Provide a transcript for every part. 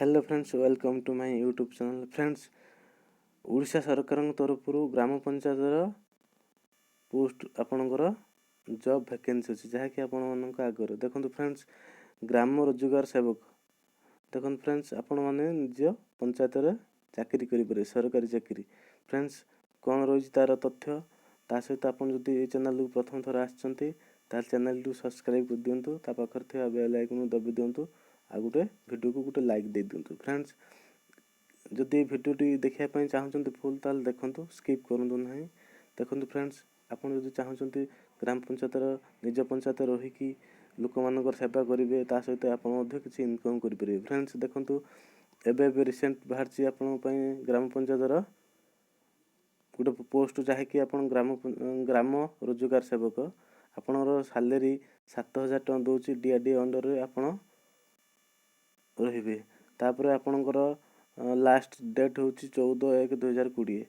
Hello friends, welcome to my YouTube channel. Friends, Odisha ସରକାରଙ୍କ ତରଫରୁ ଗ୍ରାମ ପଞ୍ଚାୟତର ପୋଷ୍ଟ ଆପଣଙ୍କର ଜବ୍ ଭ୍ୟାକେନ୍ସି ଅଛି, ଯାହାକି ଆପଣମାନଙ୍କ ଆଗରେ ଦେଖନ୍ତୁ ଫ୍ରେଣ୍ଡସ୍, ଗ୍ରାମ ରୋଜଗାର ସେବକ। ଦେଖନ୍ତୁ ଫ୍ରେଣ୍ଡସ୍, ଆପଣମାନେ ନିଜ ପଞ୍ଚାୟତରେ ଚାକିରି କରିପାରିବେ, ସରକାରୀ ଚାକିରି। ଫ୍ରେଣ୍ଡସ୍, କ'ଣ ରହିଛି ତା'ର ତଥ୍ୟ, ତା ସହିତ ଆପଣ ଯଦି ଏଇ ଚ୍ୟାନେଲକୁ ପ୍ରଥମ ଥର ଆସିଛନ୍ତି, ତାହେଲେ ଚ୍ୟାନେଲଟିକୁ ସବସ୍କ୍ରାଇବ୍ କରିଦିଅନ୍ତୁ, ତା ପାଖରେ ଥିବା ବେଲ୍ ଆଇକନ୍କୁ ଦବି ଦିଅନ୍ତୁ, ଆଉ ଗୋଟେ ଭିଡ଼ିଓକୁ ଗୋଟେ ଲାଇକ୍ ଦେଇଦିଅନ୍ତୁ। ଫ୍ରେଣ୍ଡସ୍, ଯଦି ଏଇ ଭିଡ଼ିଓଟି ଦେଖିବା ପାଇଁ ଚାହୁଁଛନ୍ତି ଫୁଲ୍, ତାହେଲେ ଦେଖନ୍ତୁ, ସ୍କିପ୍ କରନ୍ତୁ ନାହିଁ। ଦେଖନ୍ତୁ ଫ୍ରେଣ୍ଡସ୍, ଆପଣ ଯଦି ଚାହୁଁଛନ୍ତି ଗ୍ରାମ ପଞ୍ଚାୟତର ନିଜ ପଞ୍ଚାୟତ ରହିକି ଲୋକମାନଙ୍କର ସେବା କରିବେ, ତା ସହିତ ଆପଣ ମଧ୍ୟ କିଛି ଇନକମ୍ କରିପାରିବେ। ଫ୍ରେଣ୍ଡସ୍, ଦେଖନ୍ତୁ, ଏବେ ଏବେ ରିସେଣ୍ଟ ବାହାରିଛି ଆପଣଙ୍କ ପାଇଁ ଗ୍ରାମ ପଞ୍ଚାୟତର ଗୋଟେ ପୋଷ୍ଟ, ଯାହାକି ଆପଣ ଗ୍ରାମ ରୋଜଗାର ସେବକ। ଆପଣଙ୍କର ସାଲେରୀ 7000 ଟଙ୍କା ଦେଉଛି। ଡିଆର୍ଡିଏ ଅଣ୍ଡରରେ ଆପଣ ରହିବେ। ତାପରେ ଆପଣଙ୍କର ଲାଷ୍ଟ ଡେଟ୍ ହେଉଛି 14/1/2020।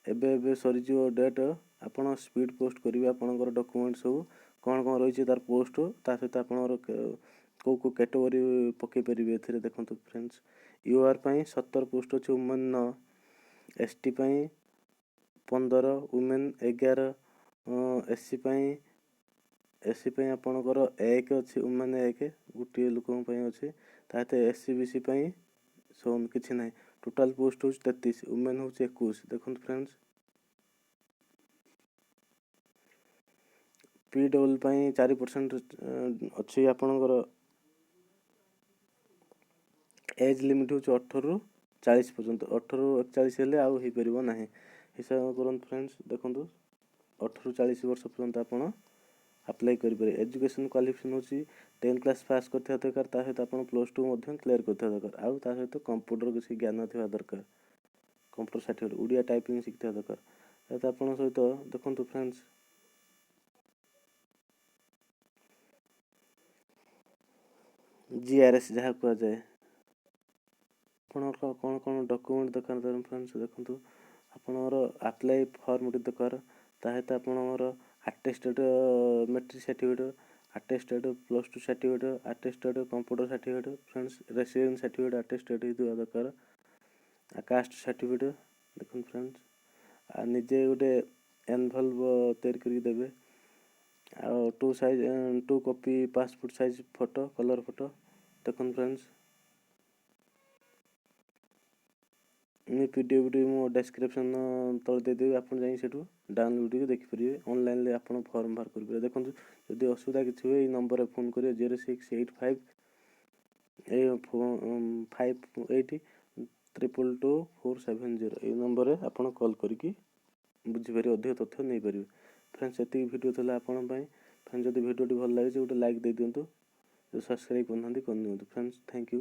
ଏବେ ଏବେ ସରିଯିବ ଡେଟ୍। ଆପଣ ସ୍ପିଡ଼ ପୋଷ୍ଟ କରିବେ। ଆପଣଙ୍କର ଡକୁମେଣ୍ଟ ସବୁ କ'ଣ କ'ଣ ରହିଛି, ତାର ପୋଷ୍ଟ, ତା ସହିତ ଆପଣଙ୍କର କେଉଁ କେଉଁ କ୍ୟାଟେଗୋରୀ ପକାଇ ପାରିବେ ଏଥିରେ। ଦେଖନ୍ତୁ ଫ୍ରେଣ୍ଡସ୍, ୟୁଆର୍ ପାଇଁ 17 ପୋଷ୍ଟ ଅଛି, ଓମେନ୍ 9, ଏସ୍ ଟି ପାଇଁ 15, women 11, S C ପାଇଁ ଆପଣଙ୍କର 1 ଅଛି, ଓମେନ୍ 1, ଗୋଟିଏ ଲୋକଙ୍କ ପାଇଁ ଅଛି। ତା ସହିତ ଏସ୍ ଇ ବି ସି ପାଇଁ ଶୂନ, କିଛି ନାହିଁ। ଟୋଟାଲ୍ ପୋଷ୍ଟ ହେଉଛି 33, ଓମେନ୍ ହେଉଛି 21। ଦେଖନ୍ତୁ ଫ୍ରେଣ୍ଡସ୍, ପି ଡବ୍ଲ୍ୟୁ ପାଇଁ 4% ଅଛି। ଆପଣଙ୍କର ଏଜ୍ ଲିମିଟ୍ ହେଉଛି 18ରୁ 40 ପର୍ଯ୍ୟନ୍ତ। 18ରୁ 41 ହେଲେ ଆଉ ହେଇପାରିବ ନାହିଁ। ହିସାବ କରନ୍ତୁ ଫ୍ରେଣ୍ଡସ୍। ଦେଖନ୍ତୁ, 18ରୁ 40 ବର୍ଷ ପର୍ଯ୍ୟନ୍ତ ଆପଣ ଆପ୍ଲାଏ କରିପାରିବେ। ଏଜୁକେସନ୍ କ୍ୱାଲିଫିକେସନ୍ ହେଉଛି 10 କ୍ଲାସ୍ ପାସ୍ କରିଥିବା ଦରକାର, ତା ସହିତ ଆପଣ +2 ମଧ୍ୟ କ୍ଲିୟର୍ କରିଥିବା ଦରକାର, ଆଉ ତା ସହିତ କମ୍ପ୍ୟୁଟର କିଛି ଜ୍ଞାନ ଥିବା ଦରକାର, କମ୍ପ୍ୟୁଟର ସାର୍ଟିଫିକେଟ୍, ଓଡ଼ିଆ ଟାଇପିଂ ଶିଖିଥିବା ଦରକାର। ତ ଆପଣଙ୍କ ସହିତ ଦେଖନ୍ତୁ ଫ୍ରେଣ୍ଡସ୍, ଜିଆର୍ଏସ୍ ଯାହା କୁହାଯାଏ। ଆପଣଙ୍କର କ'ଣ କ'ଣ ଡକୁମେଣ୍ଟ ଦରକାର ଫ୍ରେଣ୍ଡସ୍? ଦେଖନ୍ତୁ, ଆପଣଙ୍କର ଆପ୍ଲାଏ ଫର୍ମଟି ଦରକାର, ତା ସହିତ ଆପଣଙ୍କର attested matric certificate, attested +2 certificate, attested computer certificate. Friends, resident certificate attested ହେଇଥିବା ଦରକାର, ଆଉ କାଷ୍ଟ ସାର୍ଟିଫିକେଟ୍। ଦେଖନ୍ତୁ ଫ୍ରେଣ୍ଡସ୍, ଆଉ ନିଜେ ଗୋଟେ ଏନଭଲପ୍ ତିଆରି କରିକି ଦେବେ, ଆଉ two copy passport size photo, colour photo. ଦେଖନ୍ତୁ ଫ୍ରେଣ୍ଡସ୍, ମୁଁ ପିଡିଏଫ୍ଟି ମୋ ଡେସ୍କ୍ରିପସନ୍ ତଳେ ଦେଇଦେବି, ଆପଣ ଯାଇକି ସେଠୁ ଡାଉନଲୋଡ଼୍ କରିକି ଦେଖିପାରିବେ। ଅନଲାଇନ୍ରେ ଆପଣ ଫର୍ମ ବାହାର କରିପାରିବେ। ଦେଖନ୍ତୁ, ଯଦି ଅସୁବିଧା କିଛି ହୁଏ, ଏଇ ନମ୍ବରରେ ଫୋନ୍ କରିବେ, 0685 ଏ 58222470। ଏଇ ନମ୍ବରରେ ଆପଣ କଲ୍ କରିକି ବୁଝିପାରିବେ, ଅଧିକ ତଥ୍ୟ ନେଇପାରିବେ। ଫ୍ରେଣ୍ଡସ୍, ଏତିକି ଭିଡ଼ିଓ ଥିଲା ଆପଣଙ୍କ ପାଇଁ। ଫ୍ରେଣ୍ଡସ୍, ଯଦି ଭିଡ଼ିଓଟି ଭଲ ଲାଗିଛି, ଗୋଟେ ଲାଇକ୍ ଦେଇଦିଅନ୍ତୁ। ଯଦି ସବସ୍କ୍ରାଇବ୍ କରିନାହାନ୍ତି, କରିନିଅନ୍ତୁ। Friends, thank you.